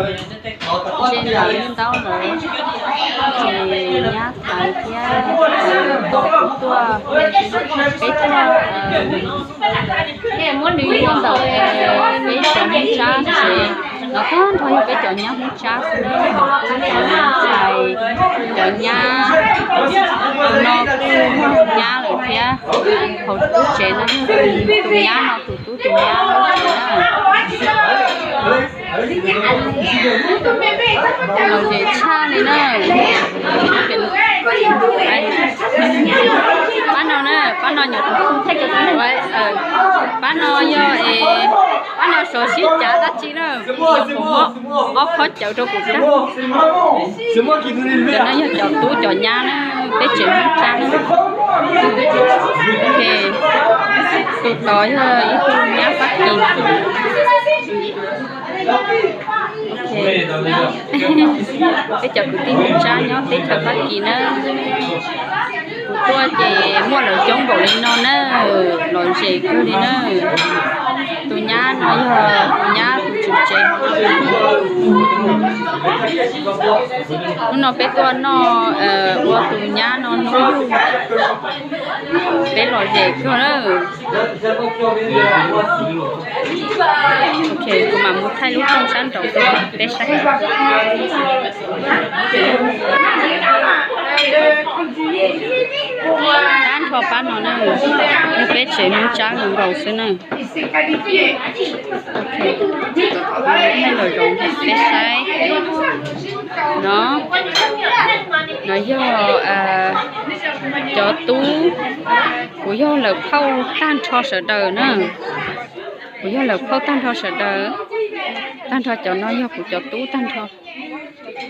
Ze ntawm li ntawd lawm, ces nyab thaiv thiab tuaj, peb tuaj, tuaj ntawm peb cov Hmoob Tsab tsev, no tag nrho yog peb cov nyab Hmoob Tsab xwb, cov nyab thaiv, cov nyab no kuj nyab lawm thiab. Hauv lub tsev no yog tus nyab no tus tub tus nyab lub tsev na. Lom zem tshaj li na. Pab no na, pab no nyuam, pab no yog es, pab no sov sib cav dab tsi na, kuv muab ob khob cawv rau kuv tag. Cov no yog cov tub cov nyab na, peb tsev Hmoob Tsab na. Tus tod yog ib tug nyab Fab Kis. Peb cov kwv tij Hmoob Tsab nyob teb chaws Fab Kis na, kuv tuaj ces muaj lawv coob npaum li no na, lom zem kawg li na. Tus nyab no yog tus nyab tus tswv tsev. Hnub no peb tuaj noj ua tus nyab no hnub yug, peb lom zem kawg na. Ok, kuv mam mus thaij lub rooj sab nraud rau peb saib. Tag nrho pab no na, yog peb tsev Hmoob Tsab nkaus xwb na. Thaij lom zem peb saib. No, no yog cov tub, kuv yog lawv phauj tag nrho sawv daws na. Kuv yog lawv phauj tag nrho sawv daws. Tag nrho cov no yog kuv cov tub tag nrho.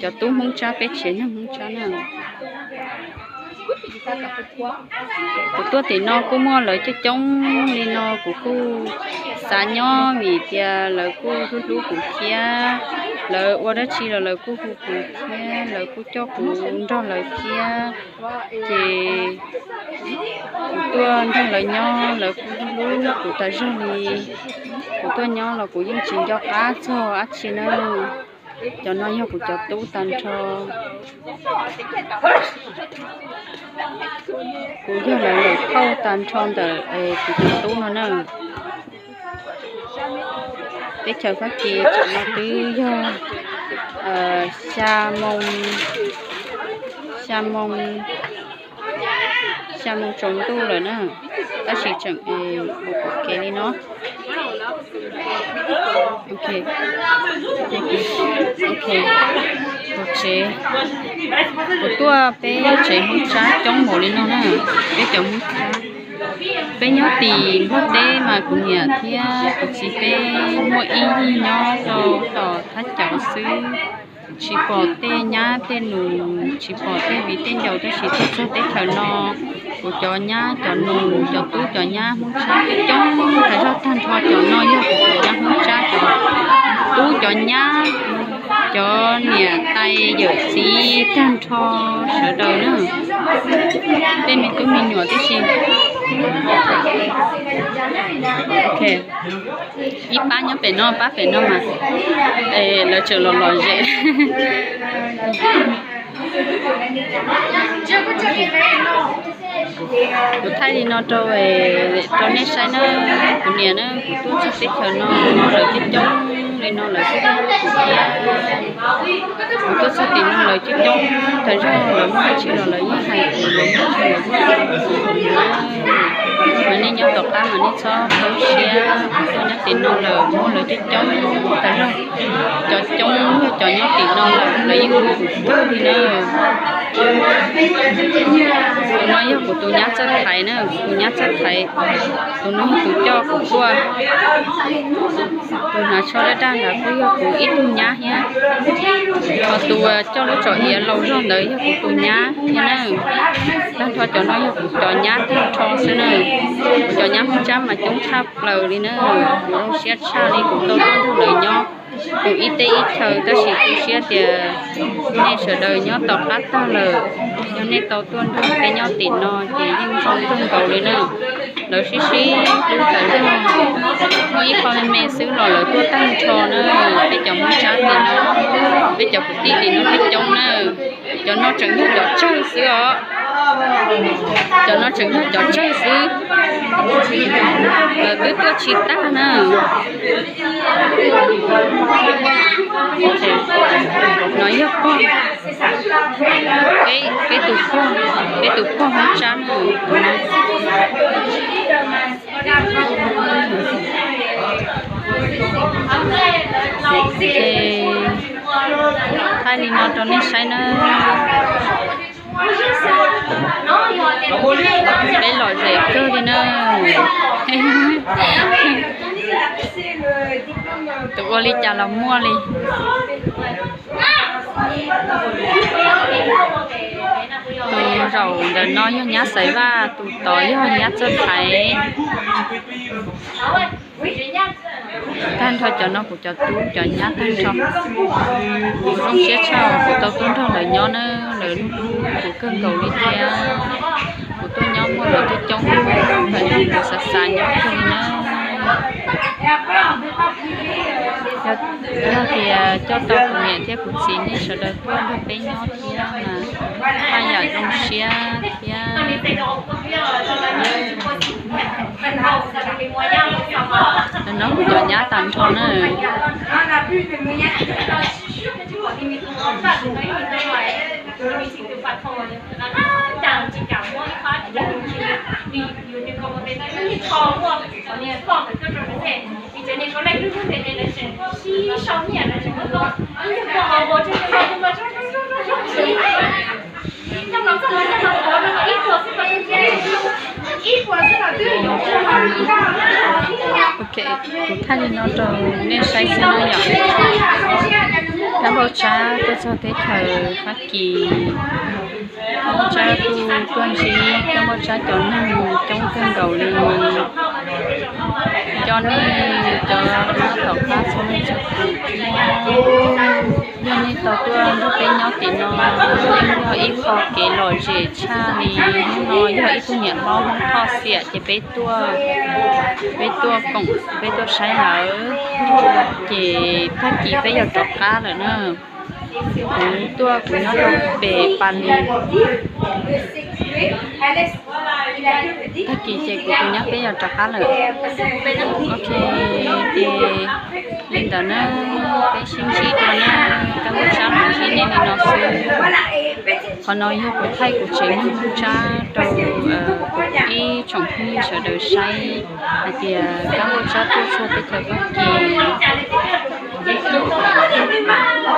Cov tub Hmoob Tsab, peb tsev neeg Hmoob Tsab na. Kuv tuaj tim no kuj muaj lawv coob coob li no, kuv kuj xav nyob vim tias lawv kuj hlub hlub kuv thiab. Lawv ua dab tsi los lawv kuj hu kuv thiab, lawv kuj coj kuv nrog lawv thiab. Ces kuv tuaj nrog lawv nyob, lawv kuj hlub hlub kuv tas zog li. Kuv tuaj nyob los kuv yeej tsis nco qab txog dab tsi na. Cov no yog kuv cov tub tag nrho. Kuv yog lawv lawv phauj tag nrho ntawm kuv cov tub no na. Teb chaws Fab Kis tam no twb yog xya moo, xya moo, xya moo tsaus ntuj lawm na, tab sis tseem ua pom kev li no. Ok, ok, kuv tsev, kuv tuaj peb tsev Hmoob Tsab coob npaum li no na, peb cov Hmoob Tsab. Peb nyob tim Nplog teb mas kuv niam thiab kuv txiv peb muaj ib yig nyob rau tom thaj cauv xwb, tsis pom tej nyab tej nus, tsis pom tej viv tej ncaus, tab sis tuaj txog teb chaws no, kuv cov nyab cov nus, cov tub cov nyab Hmoob Tsab coob tas zog. Tag nrho cov no yog kuv cov nyab Hmoob Tsab, cov tub cov nyab, cov niam tais yawm txiv tag nrho sawv daws na, tej me tub me nyuam tib si. Ok, ib pab nyob pem no, pab pem no mas, lawv tseem los lom zem. Kuv thaij li no rau, rau nej saib na, kuv niam na, kuv tuaj txog teb chaws no, lawv coob coob li no lawv kuj hlub kuv thiab. Kuv tuaj txog tim no lawv coob coob tas zog, lawv muaj dab tsi los lawv yeej hais kuv, lawv muaj dab tsi los yeej hais kuv. Mas nej nyob tom qab mas nej txhob poob siab, kuv tuaj nyob tim no lawm muaj lawv coob coob tas zog. Cov coob yog cov nyob tim no lawm lawv yeej hlub kuv kawg li na. Tus no yog kuv tus nyab txawj thaiv na, kuv tus nyab txawj thaiv. Tus no yog tus coj kuv tuaj. Tus hnav tsho daj daj ntawd kuj yog kuv ib tug nyab thiab. Ho tus coj lub tsom iav laus zog ntawd yog kuv tus nyab thiab na. Tag nrho cov no yog kuv cov nyab tag nrho xwb na. Kuv cov nyab Hmoob Tsab mas coob tshaj plaws li na. Kuv zoo siab tshaj li kuv tau tuaj nrog lawv nyob kuv ib teb ib chaw, tab sis tu siab tias nej sawv daws nyob tom qab tag lawm. Yog nej tau tuaj nrog peb nyob tim no ces yeej zoo kawg nkaus li na. Lawv sib sib hlub tas zog, muaj ib qho me me xwb los lawv tuaj tag nrho na. Peb cov Hmoob Tsab tim no, peb cov kwv tij tim no peb coob na. Cov no tseem yog cov tsawg xwb os. Cov no tseem yog cov tsawg xwb. Lawv twb tuaj tsis tag na. No yog pog, peb tus pog, peb tus pog Hmoob Tsab na. Thaij li no rau nej saib na. Peb lom zem kawg li na. Tus ua li cas los muaj li. Tus zaum ntawm no yog nyab Xaiv Vaj, tus tod yog nyab Txawj Thaiv. Tag nrho cov no kuv cov tub cov nyab tag nrho. Kuv zoo siab tshaj kuv tau tuaj nrog lawv nyob na, lawv hlub kuv kawg nkaus li thiab. Kuv tuaj nyob muaj lawv coob coob, lawv nrog kuv xav xav nyob kawg li na. Yog tias coj tau kuv niam thiab kuv txiv nej sawv daws tuaj nrog peb nyob thiab mas haj yam zoo siab thiab. Lawv no kuv cov nyab tag nrho na. Ok, kuv thaij li no rau nej saib xwb na yom. Kab npauj tsab tuaj txog teb chaws Fab Kis, kab npauj tsab kuj tuaj ntsib kab npauj tsab cov neeg coob kawg nkaus li. Cov neeg cov nyob tom qab txhua leej txhua tus thiab. Yog nej tau tuaj nrog peb nyob tim no, yeej yog ib qho kev lom zem tshaj li. Hnub no yog ib tug niam hlob Hmoob Thoj Xiam ces peb tuaj, peb tuaj koom, peb tuaj saib lawv, ces tag kis peb yuav rov qab lawm na. Kuv tuaj kuv nyob rau pem Pas Lis. Tag kis ces kuv tus nyab peb yuav rov qab lawm. Ok, ces li ntawd na, peb sib ntsib dua na, kab npauj tsab los ntsib nej li no xwb. Qhov no yog kuv thaij kuv tsev neeg npauj tsab rau ib tsoom phooj ywg sawv daws saib hais tias kab npauj tsab tuaj txog teb chaws Fab Kis,